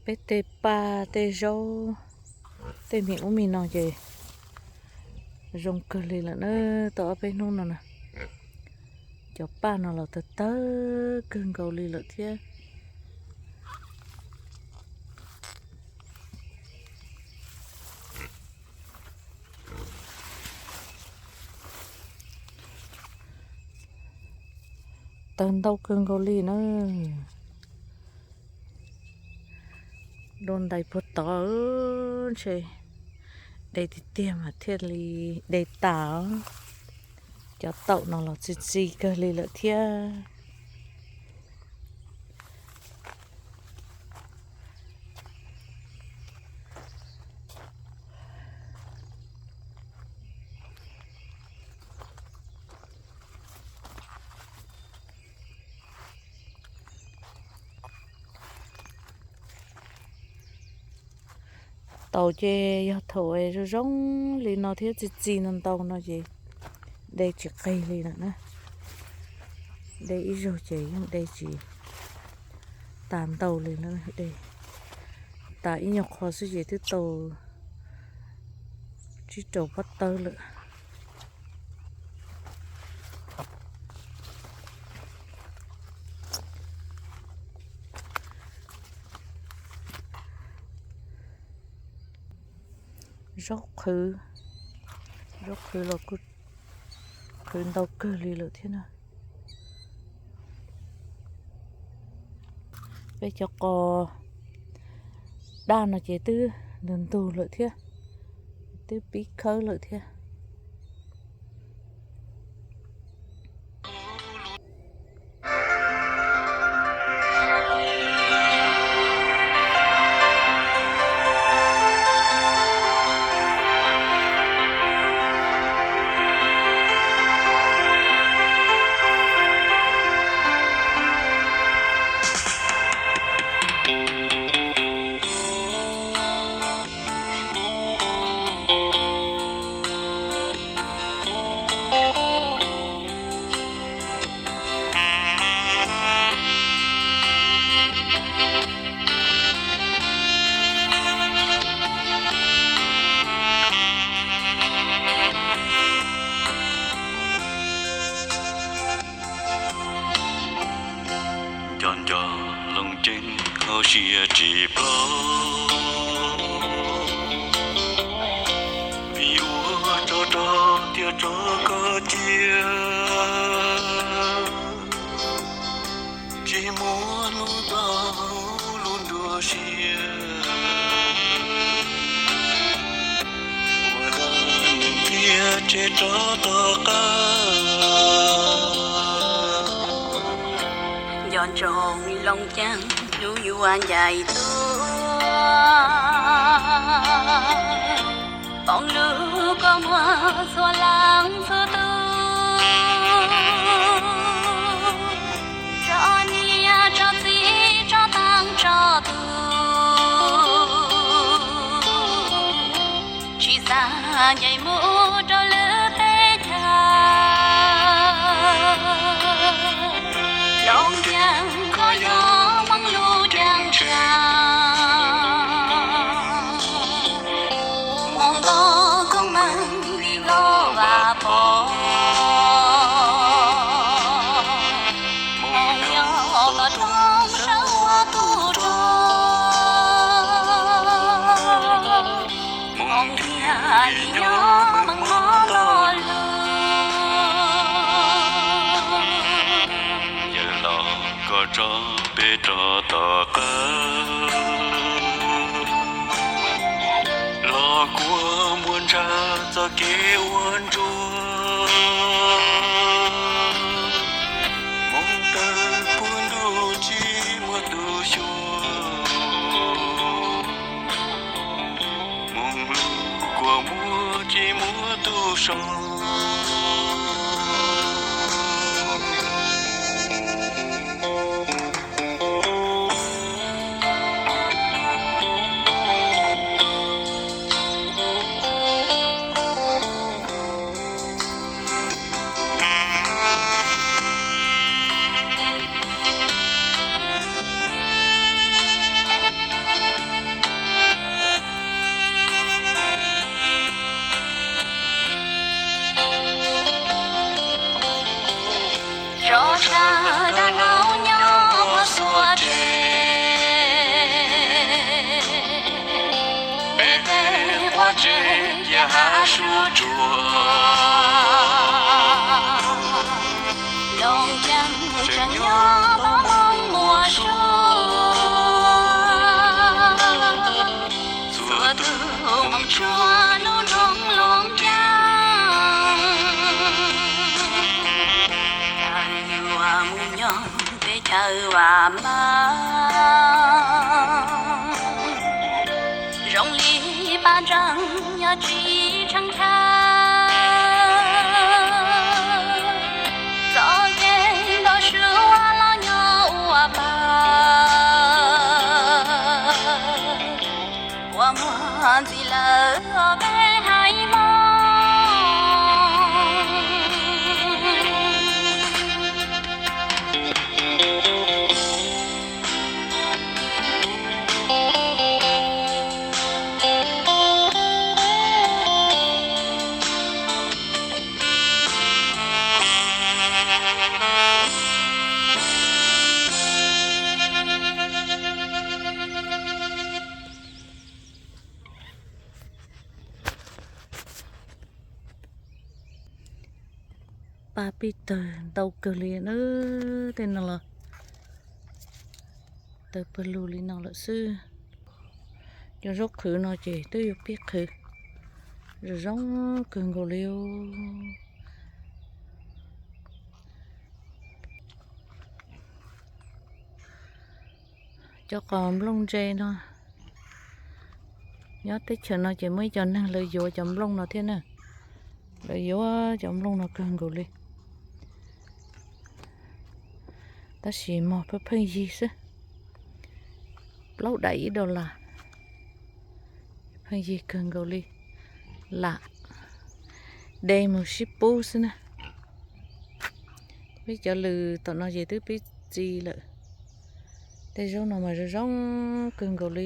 Peb tej paj tej zaub, tej me ub me no ces zoo kawg li lawm na, tau ob peb hnub no na. Cov paj no los tawg tawg kawg nkaus li lawm thiab. Tawg ntau kawg nkaus li na. Dua ntais puag tod, ntshe de tiag tiag mas thiaj li de tas. Cov taum no los txi txi kawg li lawm thiab. Taum ces yog thaum zoo zoo li no thiab txi txi ntau ntau no ces de tsis qig li lawm na. De ib zaug ces yeej de tsis tas ntau li na, de tas ib nyuag qho xwb ces twb tau tsib rau pob tawb lawm. Zaub qhwv, zaub qhwv los kuj qhwv ntau kawg li lawm thiab na. Peb cov qos daj no ces twb ntug ntug lawm thiab, twb pib khawb lawm thiab. Nco nco loo ceeb hauv siab tsis ploj, vim ua rog rog thiab rog koj cia, tsis muaj hnub tau lub nruab siab, ua rau nws thiaj tseg rov tom qab. Nco ntsoov loo ceeb hnub yuav ncaim tuaj, foom lub kua muag txhua leej txhua tus, tso niam tso txiv tso taag tso tug, tsis xav ncaim mus rau lwm teb chaws. Loo ceeb koj yog Hmoob lub ceeb tsheej, Hmoob nto koob meej li loj Vaj Pov, Hmoob yog koj rooj sab ua tub rog, Hmoob thiaj li nyob meej mom lo lug. Yawm laus koj tso peb rov tom qab, los kua muag ntshav txoj kev ua ntsuag, Hmoob tawg puag ntuj tsis muaj tus xyuas, Hmoob lub kua muag tsis muaj tus so. Tej quav tsev cia hav sub tsuag, Looj Ceeb tseem nyob pab mooj muaj suab. Txhua tus mus tsuag hnub nyoog Looj Ceeb, yuav mus nyob teb chaws vam meej. Zoo li pab ntseeg nyob tsis tsheej chaw, txoj kev nto suab los nyob ua pag, ua muag ntxiv lawm peb haiv Hmoob. Paj pib tawg ntau kawg li na, tej no los tawg pawg lug li no lawm xwb. Cov zaub qhwv no ces twb yuav pib qhwv, zoo zoo kawg nkaus li. Cov qos nplooj ntse no, nyob teb chaws no ces muaj ib co neeg lawv yuav cov nplooj no thiab na. Lawv yuav cov nplooj no kawg nkaus li. Tab sis mog pheej pheej yig xwb, plaub daim ib dollar, pheej yig kawg nkaus li. Lam de mus sib pub xwb na. Peb cov lws tom no ces twb pib txi lawm. Tej zaub no mas zoo zoo kawg nkaus li.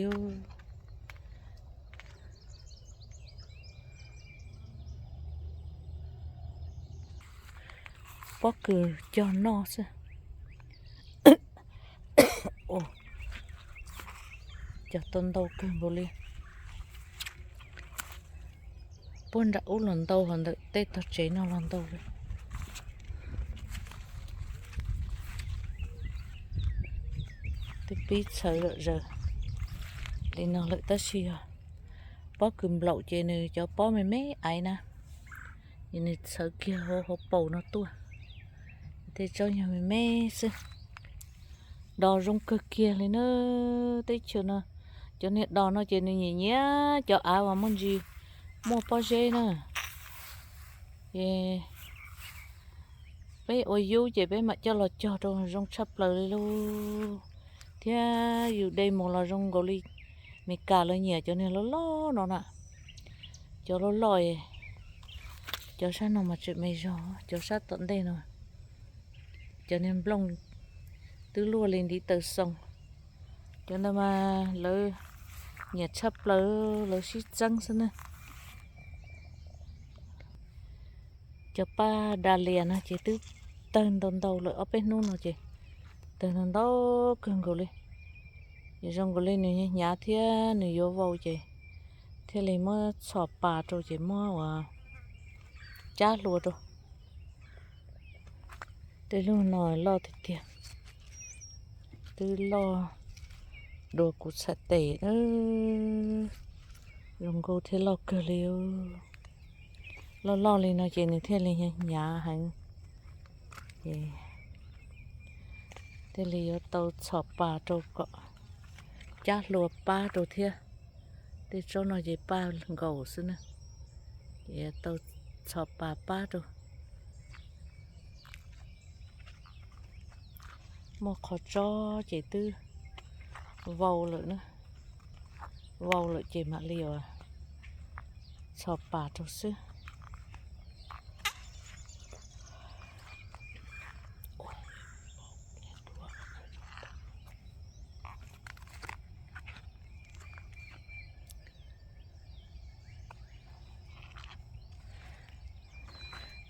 Pob kws cog noj xwb. Cog tau ntau kawg nkaus li. Puag nram ub los ntau, hos ntawm tej tog tsev no los ntau li. Twb pib txhawv zom zaws li no lawm tab sis yog pob kws nplaum ces nws cov pob me me aiv na, es nws txhawv kiag hauv paus no tuaj. Tej tsob yog me me xwb. Dos zoo kawg kiag li na. Teb chaws no cov niag dos no ces nws nyiam nyiam cov av uas muaj ntsis muaj pob zeb na. Ces peb ua yub ces peb mam coj los cog rau zoo tshaj plaws li lauj. Thiab yus de mus los zoo nkaus li Meskas lawv nyiam cov niag loj loj no na. Cov loj loj, cov sab no mas tseem me zog, cov sab tom ntej no cov niag nplooj twb luaj li ntiv taw xoo. Cov ntawd mas lawv nyiam tshaj plaws, lawv sib txeeb xwb na. Cov paj da lias no ces twb tawg ntau ntau lawm, ob peb hnub no ces tawg ntau ntau kawg nkaus li. Ces zoo nkaus li nws hnyav thiab nws yuav vau ces thiaj li muab txhos pas rau ces muab ua cab hlua rau. Tej lub no loj tiag tiag, twb loj dua kuv txhais tes. Zoo nkauj thiab loj kawg li. Loj loj li no ces nws thiaj li hnyav heev. Thiaj li yuav tau txhos pas rau kom cab hlua pab rau thiab. Tej tsob no ces paj nkaus xwb na, ces yuav tau txhos pas pab rau. Muaj qhov tsob ces twb vau lawm na, vau lawm ces mam li uas txhos pas rau xwb.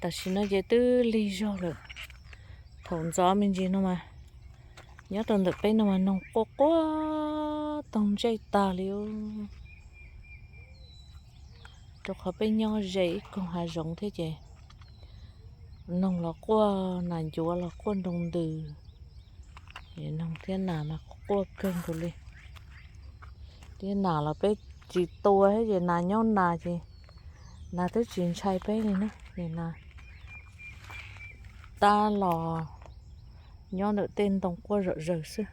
Tam sim no ces twb lig zog lawm. Thaum ntxov me ntsis no mas nyob rau ntawm peb no mas noog quaj quaj toog ntsej tag li. Rau qhov peb nyob ze ib koog hav zoov thiab ces noog los quaj, nas ncuav los quaj nroo ntws, noog thiab nas mas quaj kawg nkaus li. Thiab nas los peb tsis tua thiab ces nas nyob nas ces nas twb tsis ntshai peb li na. Ces nas tab los nyob ntawm tej ntoo quaj zom zaws xwb.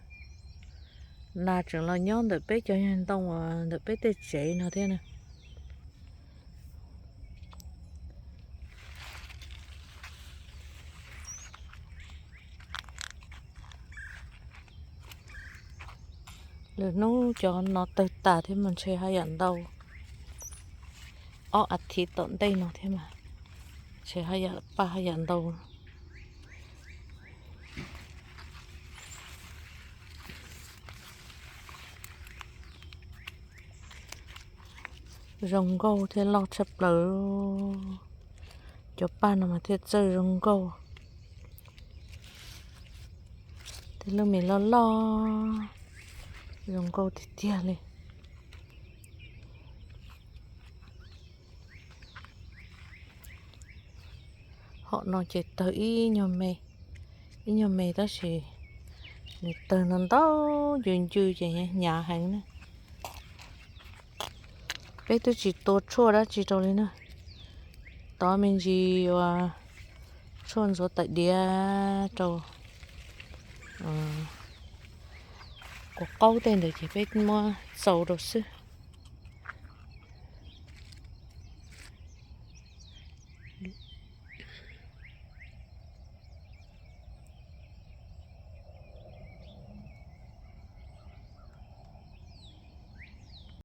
Nas tseem los nyob ntawm peb cov ntoo uas ntawm peb tej tsev no thiab na. Lwm hnub cov no tawg tas thiab mas ntshe haj yam ntau, ob as thiv tom ntej no thiab mas ntshe haj yam paj haj yam ntau. Zoo nkauj thiab loj tshaj plaws. Cov paj no mas thiaj txawj zoo nkauj. Tej lub me loj loj zoo nkauj tiag tiag li. Hom no ces tawg ib nyuag me, ib nyuag me tab sis nws tawg no ntau ncws ncws ces hnyav heev na. Peb twb tsis tua tshuaj dab tsi rau li na. Tov me ntsis uas tshuaj ntxuav tais diav rau quav qaub tej ntawd ces peb muab txaus rau xwb.